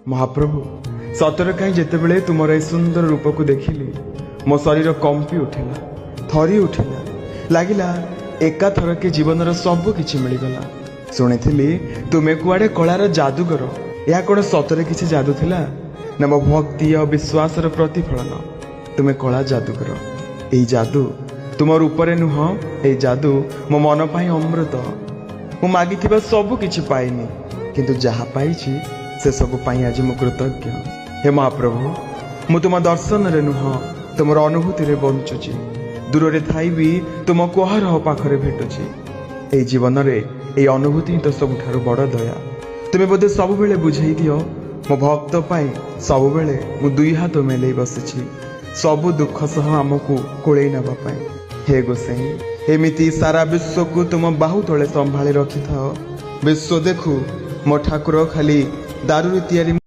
ମହାପ୍ରଭୁ, ସତରେ କାହିଁ ଯେତେବେଳେ ତୁମର ଏ ସୁନ୍ଦର ରୂପକୁ ଦେଖିଲି, ମୋ ଶରୀର କମ୍ପି ଉଠିଲା, ଥରି ଉଠିଲା। ଲାଗିଲା ଏକାଥରକେ ଜୀବନର ସବୁ କିଛି ମିଳିଗଲା। ଶୁଣିଥିଲି ତୁମେ କୁଆଡ଼େ କଳାର ଯାଦୁଗର। ଏହା କ'ଣ ସତରେ କିଛି ଯାଦୁ ଥିଲା ନା ମୋ ଭକ୍ତି ଆଉ ବିଶ୍ୱାସର ପ୍ରତିଫଳନ? ତୁମେ କଳା ଯାଦୁଗର। ଏଇ ଯାଦୁ ତୁମ ରୂପରେ ନୁହଁ, ଏଇ ଯାଦୁ ମୋ ମନ ପାଇଁ ଅମୃତ। ମୁଁ ମାଗିଥିବା ସବୁ କିଛି ପାଇନି, କିନ୍ତୁ ଯାହା ପାଇଛି ସେସବୁ ପାଇଁ ଆଜି ମୁଁ କୃତଜ୍ଞ। ହେ ମହାପ୍ରଭୁ, ମୁଁ ତୁମ ଦର୍ଶନରେ ନୁହଁ, ତୁମର ଅନୁଭୂତିରେ ବଞ୍ଚୁଛି। ଦୂରରେ ଥାଇ ବି ତୁମକୁ ଅହରହ ପାଖରେ ଭେଟୁଛି। ଏଇ ଜୀବନରେ ଏଇ ଅନୁଭୂତି ହିଁ ତ ସବୁଠାରୁ ବଡ଼ ଦୟା। ତୁମେ ବୋଧେ ସବୁବେଳେ ବୁଝେଇ ଦିଅ, ମୋ ଭକ୍ତ ପାଇଁ ସବୁବେଳେ ମୁଁ ଦୁଇ ହାତ ମେଲେଇ ବସିଛି, ସବୁ ଦୁଃଖ ସହ ଆମକୁ କୋଳେଇ ନେବା ପାଇଁ। ହେ ଗୋସାଇଁ, ଏମିତି ସାରା ବିଶ୍ୱକୁ ତୁମ ବାହୁ ତଳେ ସମ୍ଭାଳି ରଖିଥାଅ। ବିଶ୍ୱ ଦେଖୁ, ମୋ ଠାକୁର ଖାଲି ଦାରୁରେ ତିଆରି